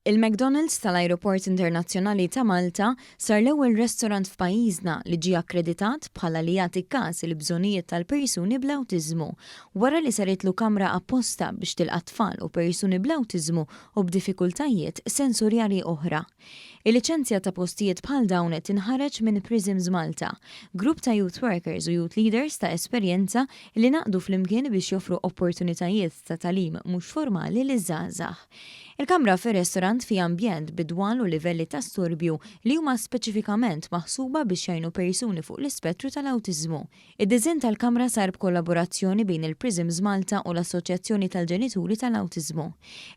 Il-McDonald's tal-Ajruport Internazzjonali ta' Malta sar l-ewwel restorant f'pajjiżna li ġie akkreditat bħala li jagħti kas il-bżonnijiet tal-persuni bl-awtiżmu, wara li saritlu kamra apposta biex tilqa' tfal u persuni bl-awtiżmu u b'diffikultajiet sensorjali oħra. Il-liċenzja ta' postijiet bħal dawn tinħareġ minn Prisms Malta, grupp ta' youth workers u youth leaders ta' esperjenza li ngħaqdu flimkien biex joffru opportunitajiet ta' tagħlim mhux formali liż-żgħażagħ. Il-kamra fir-restorant fiha ambjent bi dwal u livelli ta' storbju li huma speċifikament maħsuba biex jgħinu persuni fuq l-ispettru tal-awtiżmu. Id-diżinn tal-kamra sar b'kollaborazzjoni bejn il-Prisms Malta u l-Assoċjazzjoni tal-Ġenituri tal-Awtiżmu.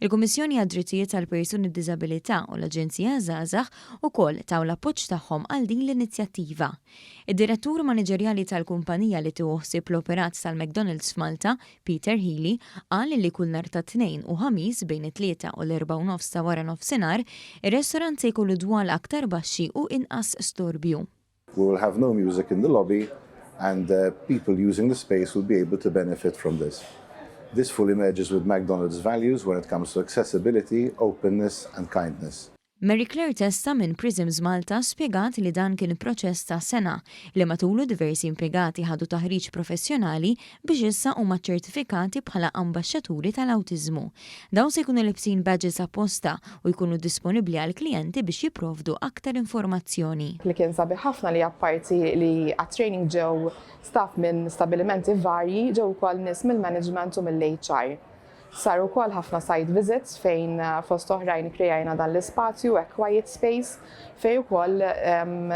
Il-Kummissjoni għad-Drittijiet tal-Persuni b'Diżabilità u l-Aġenzija Żgħażagħ ukoll taw l-appoġġ tagħhom għal din l-inizjattiva. Id-Direttur Maniġerjali tal-kumpanija li tieħu ħsieb l-operat tal-McDonald's f'Malta, Peter Healy, qal li kull nhar ta' Tnejn u Ħamis bejn it-tlieta u l-erbgħa u nofs ta' waranofsinhar, ir-restorant se jkollu dwal aktar baxxi u inqas storbju. We will have no music in the lobby and uh, people using the space will be able to benefit from this. This fully merges with McDonald's values when it comes to accessibility, openness and kindness. Mary Claire Testa minn Prisms Malta spjegat li dan kien proċess ta' sena li matulu diversi impjegati ħadu taħriġ professjonali biex issa huma ċertifikati bħala ambaxxaturi tal-awtiżmu. Dawn se jkunu libsin badges apposta u jkunu disponibbli għall-klijenti biex jipprovdu aktar informazzjoni. Li kien sabiħ ħafna li apparti li għat-training ġew staff minn stabilimenti varji, ġew ukoll nies mill-management u mill-HR. Saru wkoll ħafna site visits fejn fost oħrajn kreajna dan l-ispazju, a quiet space, fejn ukoll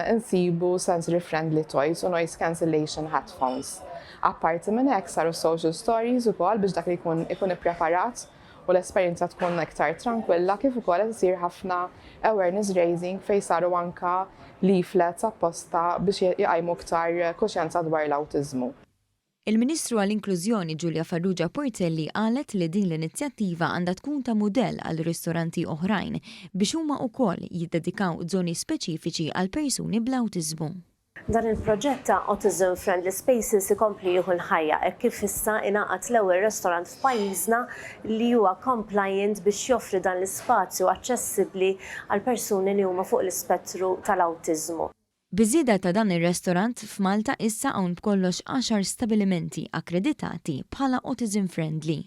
insibu sensory friendly toys u noise cancellation headphones. Apparti minn hekk saru social stories ukoll biex dak li jkun ikun ippreparat u l-esperjenza tkun iktar tranquilla, kif ukoll qed isir ħafna awareness raising fejn saru anka leaflets apposta biex jqajmu iktar kuxjenza dwar l-awtiżmu. Il-Ministru għall-Inklużjoni Julia Farrugia Portelli qalet li din l-inizjattiva għandha tkun ta' mudell għal ristoranti oħrajn biex huma wkoll jiddedikaw żoni speċifiċi għal persuni bl-awtiżmu. Dan il-proġett ta' Autism Friendly Spaces ikompli jieħu l-ħajja hekk kif issa ingħaqad l-ewwel restorant f'pajjiżna li huwa compliant biex joffri dan l-ispazju aċċessibbli għal persuni li huma fuq l-ispettru tal-awtiżmu. Biż-żieda ta' dan ir-restorant, f'Malta issa hawn b'kollox għaxar stabilimenti akkreditati bħala autism friendly.